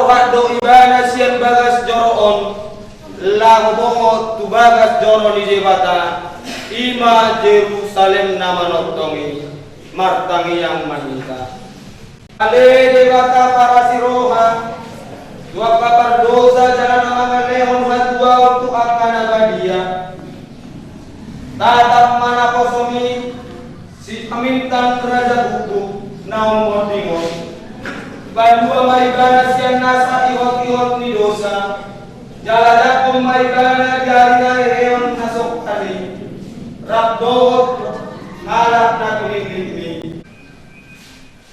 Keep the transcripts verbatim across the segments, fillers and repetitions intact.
Roha do ibana sian bagas joro on, laho bongot tu bagas joro ni Debata, i ma Jerusalem na manongtong i, martangiang ma hita. Ale Debata parasi roha, tu angka pardosa jala na mangalehon hatuaon tu angka na badia. Tatap ma naposomi si Jamintan Raja Guguk na ummonding on. Palua ma ibana sian nasa ihot-ihot ni dosa. Jala jangkon ma ibana di ari na heheon na songkan i, rap dohot halak na pinillitmi.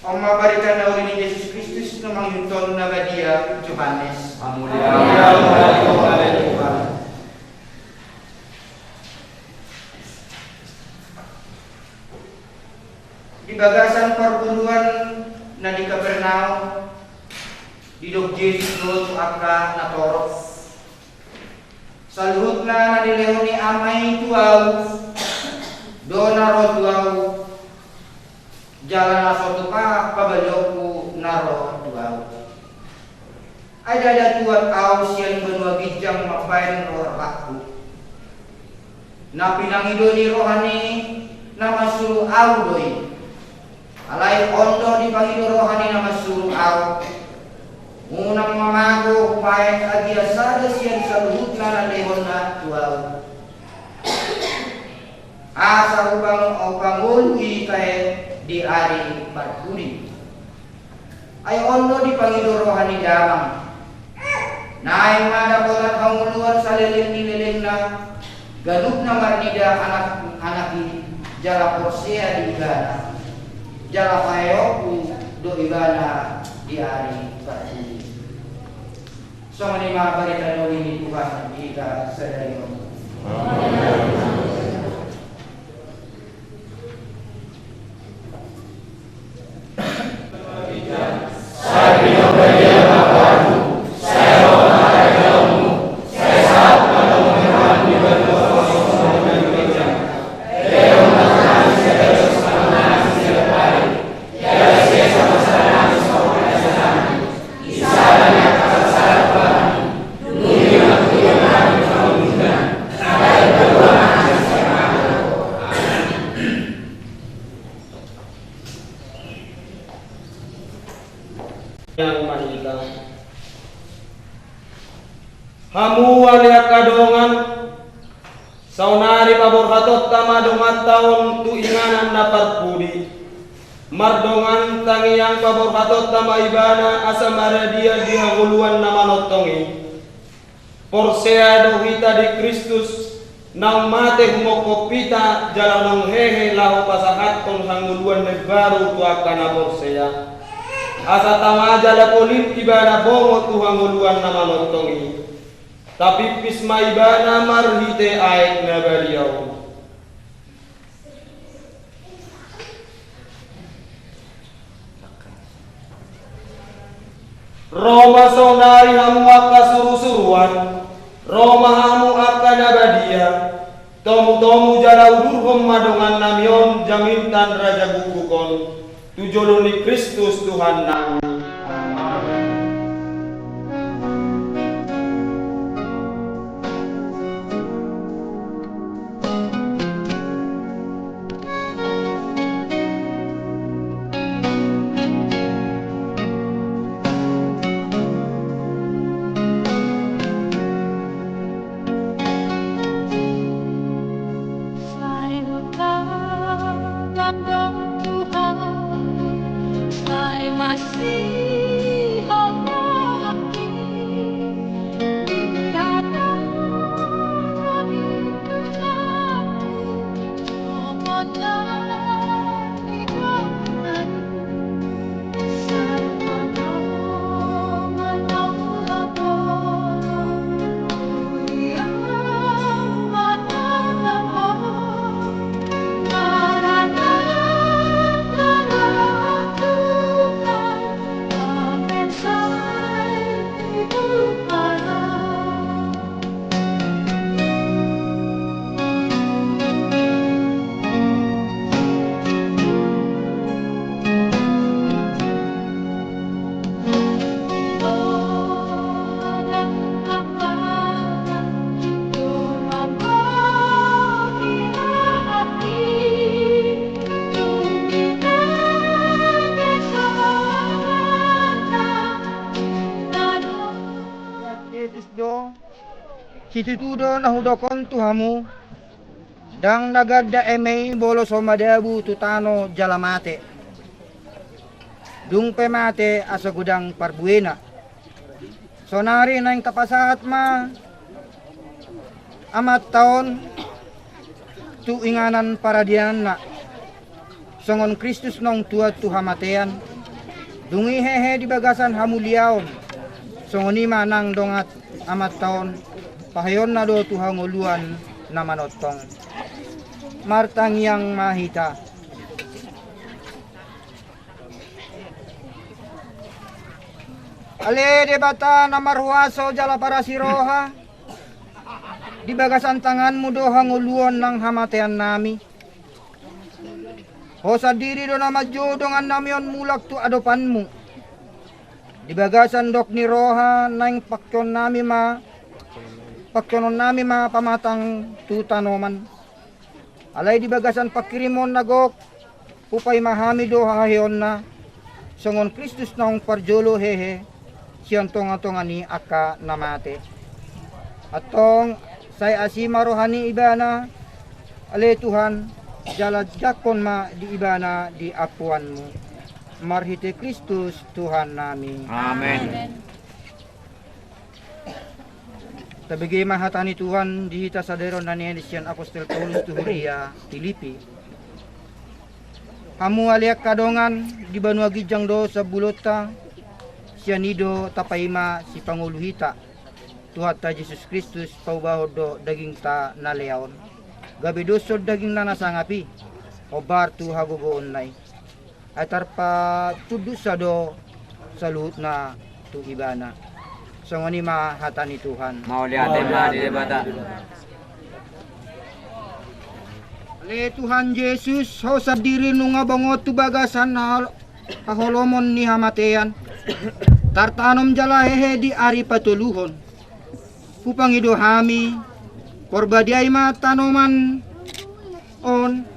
On ma barita na uli ni Jesus Kristus na mangihuthon na badia Johannes. Hamuliaon ma ale Tuhan. Di bagasan parguluan na di Kapernaum, didok Jesus do tu angka na torop: Saluhutna na nilehon ni Ama i tu Ahu, do na ro tu Ahu, jala na so tung pabalionku na ro tu Ahu. Ai ndada tuat Ahu sian banua ginjang mambahen roha-rohangku. Na pinangido ni roha ni na mansuru Ahu do i. Alai on do dipangido roha ni na mansuru Ahu: Unang ma mago hupahet agia sada sian saluhutna na nilehonna tu Ahu, asa hupang-, hupangolu i tahe di ari parpudi. Ai on do dipangido roha ni Damang. Naeng ma dapotan hangoluan saleleng ni lelengna ganup na marnida anak, anak i, jala porsea di ibana, jala paheonku do ibana di ari parpudi. Songon i ma barita na uli ni Tuhan di hita sadari on. Hamu ale angka dongan, saonari paborhatonta ma donganta on tu inganan na parpudi. Mardongan tangiang paborhatonta ma ibana asa maradian di hangoluan na manongtong i. Porsea do hita di Kristus, naung mate humongkop hita jala naung hehe laho pasahathon hangoluan na imbaru tu angka na porsea. Asa tama jala polin ibana bongot tu hangoluan na manongtong i. Tapimpis ma ibana marhite aek na badia on. Ro ma saonari hamu angka surusuruan, ro ma hamu angka na badia, tomutomu jala udurhon ma dongannami on Jamintan Raja Guguk on, tu jolo ni Kristus Tuhannami. Amen. Sai Ho tangan do Tuhan, sai masihol rohangki. Di hadapan Tuhan, songon na di dongan. Situtu do na hudok on tu hamu, ndang na ganda eme i molo so madabu tu tano jala mate. Dung pe mate asa godang parbuena. Saonari naeng tapasahat ma amanta on tu inganan paradianna. Songon Kristus naung tuat tu hamatean, dung i hehe di bagasan hamuliaon. Songon i ma nang dongan amanta on, paheonna do tu hangoluan na manongtong. Martangiang ma hita. Ale Debata na marhuaso jala parasi roha, di bagasan tanganmu do hangoluan nang hamateannami. Ho sandiri do na manjou dongannami on mulak tu adopanmu. Di bagasan dok ni roha naeng pangkeonnami ma, pangkeonnami ma pamatang tu tanoman. Alai di bagasan pangkirimon na gok, hupaima hami do haheheonna, songon Kristus naung parjolo hehe sian tongatonga ni angka na mate. Antong sai asi ma roha ni Ibana, ale Tuhan, jala jangkon ma di Ibana di ampuanmu. Marhite Kristus Tuhannami. Amen. Tabege ma hata ni Tuhan di hita sadari on na nian sian apostel Paulus tu huria Filipi. Hamu ale angka dongan, di banua ginjang do sambulonta, sian i do tapaima sipangolu hita. Tuhanta Jesus Kristus paubahon do dagingta na lea on, gabe doshon dagingna na sangap i, hombar tu hagogoonna i. Ai tarpatunduksa do saluhutna tu Ibana. Songon i ma hata ni Tuhan. Mauliate ma di Debata. Ale Tuhan Jesus, ho sandiri nunga bongot tu bagasan hal-, haholomon ni hamatean. Tartanom jala hehe di ari patoluhon. Hupangido hami, porbadiai ma tanoman on.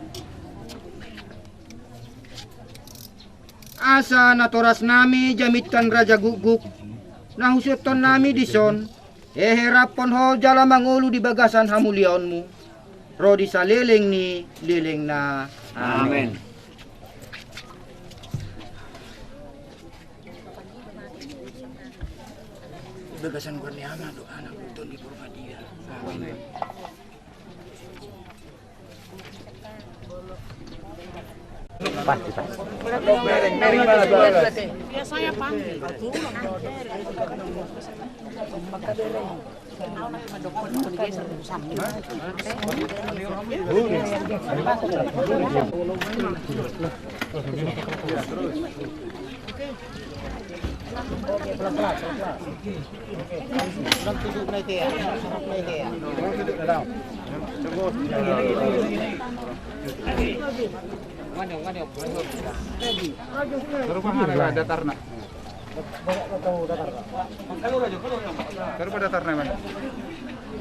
Asa natorasnami jamittan raja gukguk, na husuhothonnami dison, hehe raphon ho jala mangolu di bagasan hamuliaonmu, ro di saleleng ni lelengna. Amen. Amen. Di bagasan goar ni Ama dohot Anak dohot Tondi Porbadia. Amen. Pas, pas. Taruh pada datarna, man.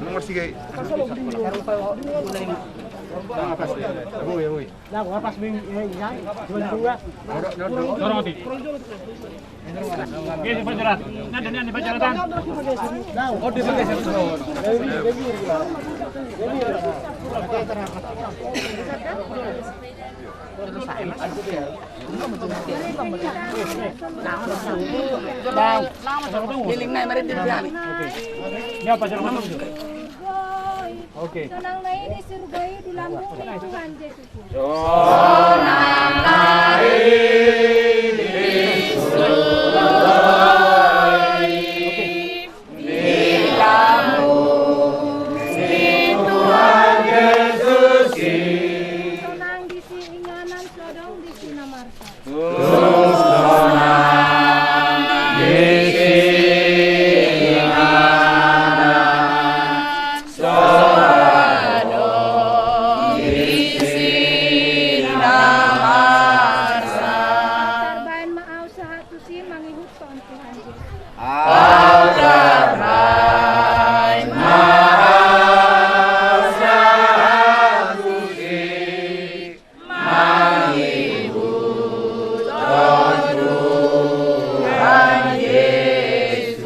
Nomor tiga. Boi, boi. Bang. Leleng nai, mari di dalam. Ini apa, Jero? Oke. Sonang na i di surgo i di lambung ni Tuhan Jesus. Sonang na i di surgo i di lambung ni Tuhan Jesus i. Sonang disi inganan, so adong disi na marsak. Sonang disi inganan, so adong disi na marsak. Tarbaen ma ahu sahat tusi mangihuthon Tuhan Jesus. Ahu tarbaen ma ahu sahat tusi mangihuthon Tuhan Jesus.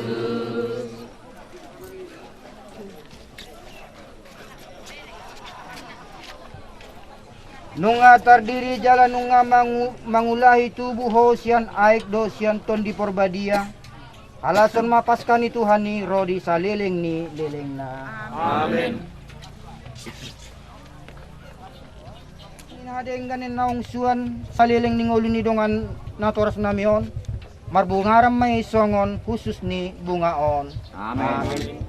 Tardiri jala nunga mangu-, mangulahi tubu ho sian aek dohot sian Tondi Porbadia. Alashon ma Paska ni Tuhan i ro di saleleng ni lelengna. Amen. Ina denggan ni naung suan saleleng ni ngolu ni dongan natoras nami on. Marbungaran ma i songon khusus ni bunga on. Amen. Amen.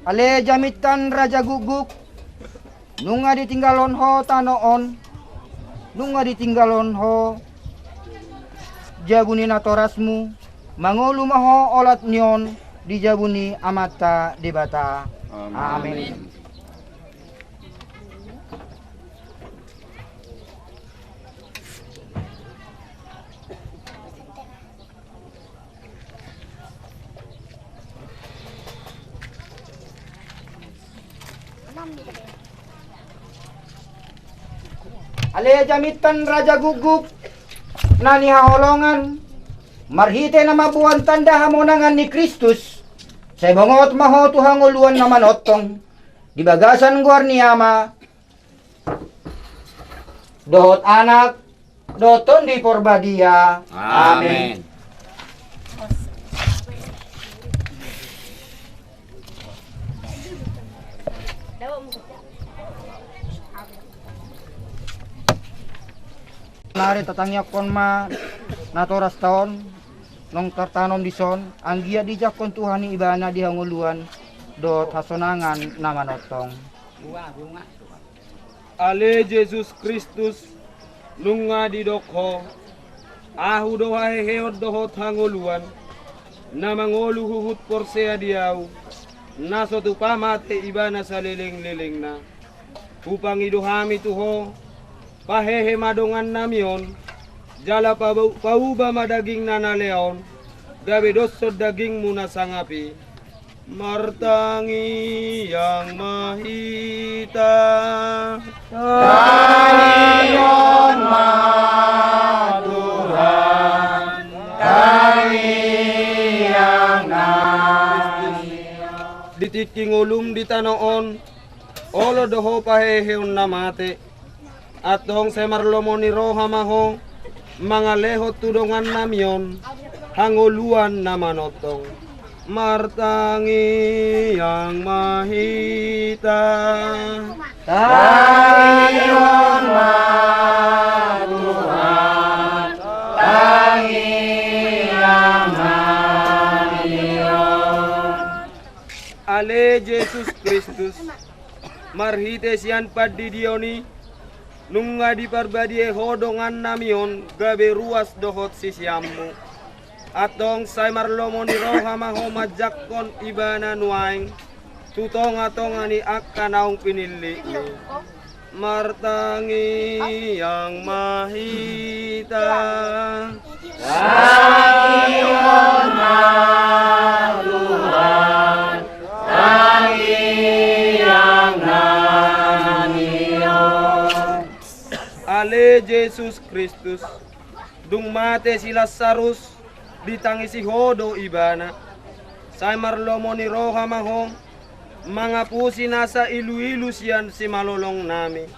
Ale jamintan Raja Gukguk, nunga ditinggalhon ho tano on, nunga ditinggalhon ho jabu ni natorasmu, mangolu ma ho olat ni on di jabu ni Amanta Debata. Amen. Amen. Ale jamintan Raja Gukguk na nihaholongan, marhite na mamboan tanda hamonangan ni Kristus, sai bongot ma ho tu hangoluan na manongtong di bagasan goar ni Ama dohot Anak dohot Tondi Porbadia. Amen. Amen. Nari tatangiangkon ma natorasta on naung tartanom dison, anggiat dijangkon Tuhan i ibana di hangoluan dohot hasonangan na manongtong. Ale Jesus Kristus, nunga didok ho, ahu do haheheon dohot hangoluan, na mangolu huhut porsea di ahu, na so tupa mate ibana saleleng-lelengna. Hupangido hami tu ho, pahehe ma dongannami on, jala pabau-, pauba ma dagingna na lea on, gabe doshon dagingmu na sangap i. Martangiang ma hita. Tangihon ma Tuhan, tangiang nami. Di tingki ngolum di tano on, olo do ho paheheon na mate. Antong sai marlomo ni roha ma ho, mangalehon tu dongannami on, hangoluan na manongtong. Martangiang ma hita. Tangihon ma Tuhan, tangiang nami on. Ale Jesus Kristus, marhite sian pandidion i, nunga diparbadiai ho dongannami on gabe ruas dohot siseanmu. Antong sai marlomo ni roha ma ho manjangkon ibana nuaeng tu tonga-tonga ni angka naung pinillitmi. Martangiang ma hita. Tangihon ma Tuhan, tangiang nami on. Ale Jesus Kristus, dung mate si Lasarus, ditangisi ho do ibana. Sai marlomo ni roha ma ho, mangapusi nasa ilu-ilu sian simalolongnami.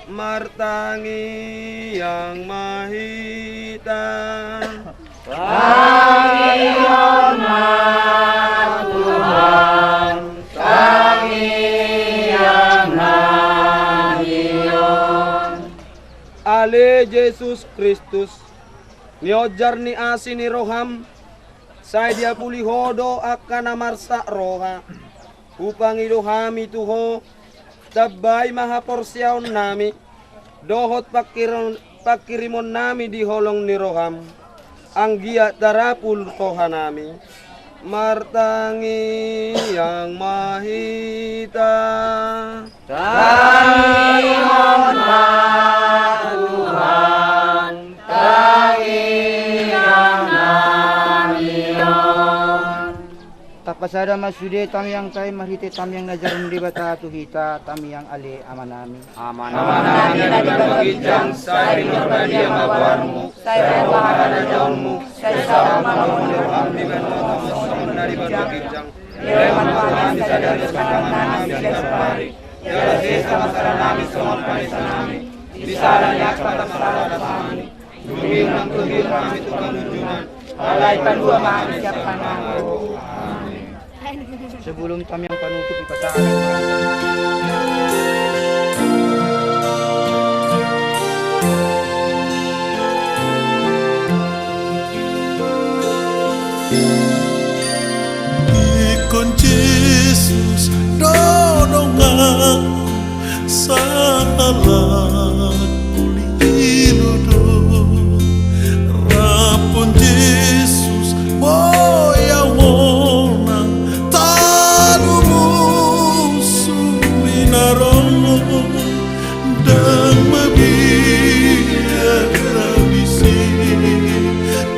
Martangiang ma hita. Tangihon ma Tuhan, tangiang nami on. Ale Jesus Kristus, nionjar ni asi ni roham, sai diapuli ho do angka na marsak roha. Hupangido hami tu ho, tambai ma haporseaonnami, dohot pangkirimon, pangkirimonnami di holong ni roham, anggiat tarapul rohanami. Martangiang ma hita. Tangihon ma Tuhan, tangiang nami on. Pasada ma sude tangiangta i marhite tangiang na jarang Debata tu hita, tangiang ale Amanami. Amanami na di banua ginjang, sai pinarbadia ma goarmu, sai ro ma harajaonmu, sai saut ma lomo ni roham di banua tonga songon na di banua ginjang. Lehon ma tu hami sadari on panganon nami sian sadari. Jala sesa ma sala nami songon panesanami di sala ni angka na marsala tu hami. Dung unang togihon hami tu pangunjunan, alai palua ma hami sian pangago. Amin. Sebelum tangiang panutup, dipasahat. Ingkon Jesus do donganku, sahalakku lilu do. Rap on Jesus, boi au monang, talu musu i na ro. Ndang mabiar au disi,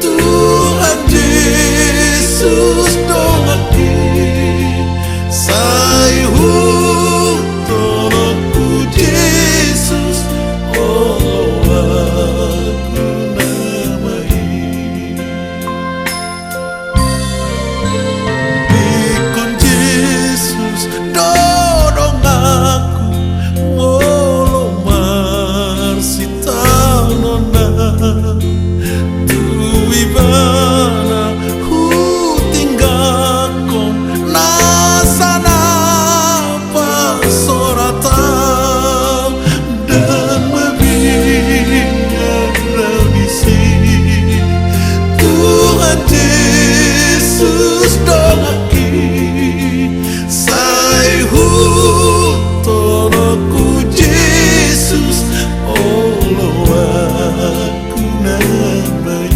Tuhan Jesus donganki, sai hutononku Jesus, olo ahu na main. Ingkon Jesus do donganku, molo marsitaonon na, tu Ibana hutinggangkon nasa na pasorat au. Ndang mabiar au disi, Tuhan Jesus donganki, sai hutononku Jesus, olo ahu na main.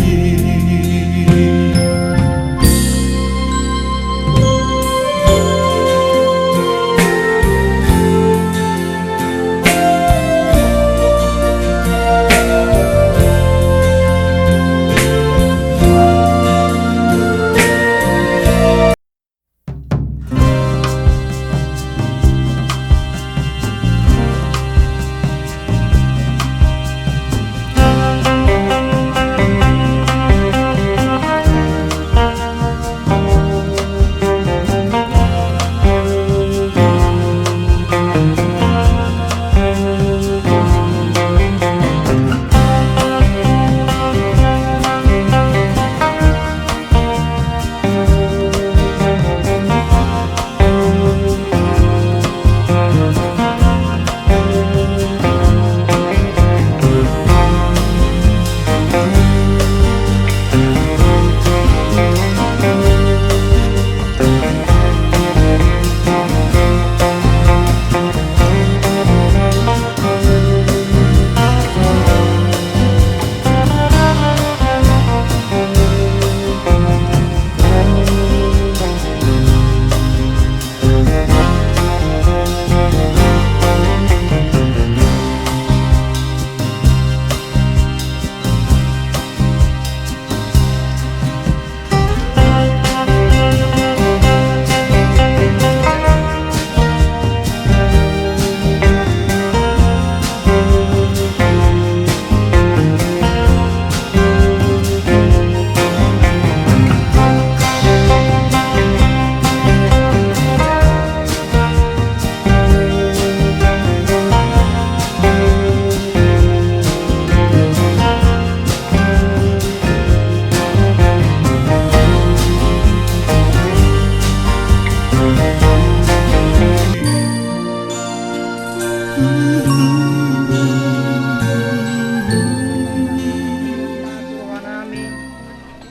Tuhanami,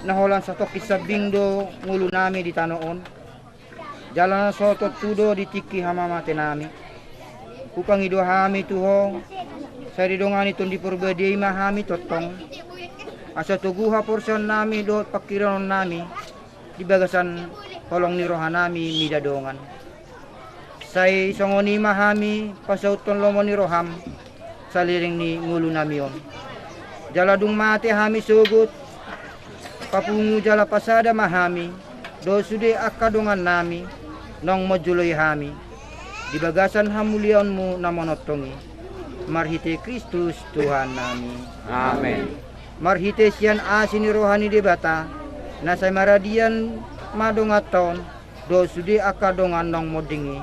na holan satongkin sambing do ngolunami di tano on. Jala na so tontu do di tingki hamamatenami. Hupangido hami tu Ho, sai didongani Tondi Porbadia i ma hami tongtong, asa togu haporseaonnami dohot pangkirionnami di bagasan holong ni rohanami mida dongan. Sai songon i ma hami pasauthon lomo ni roham saleleng ni ngolunami on. Jala dung mate hami sogot, papungu jala pasada ma hami dohot sude angka dongannami naung manjoloi hami di bagasan hamuliaonmu na monotong i, marhite Kristus Tuhannami. Amen. Marhite sian asi ni roha ni Debata, na sai maradian ma donganta on dohot sude angka dongan naung monding i,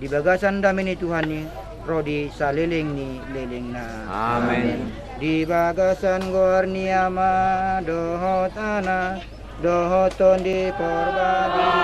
di bagasan dame ni Tuhan i, ro di saleleng ni lelengna. Amen. Di bagasan goar ni Ama dohot Anak dohot Tondi Porbadia.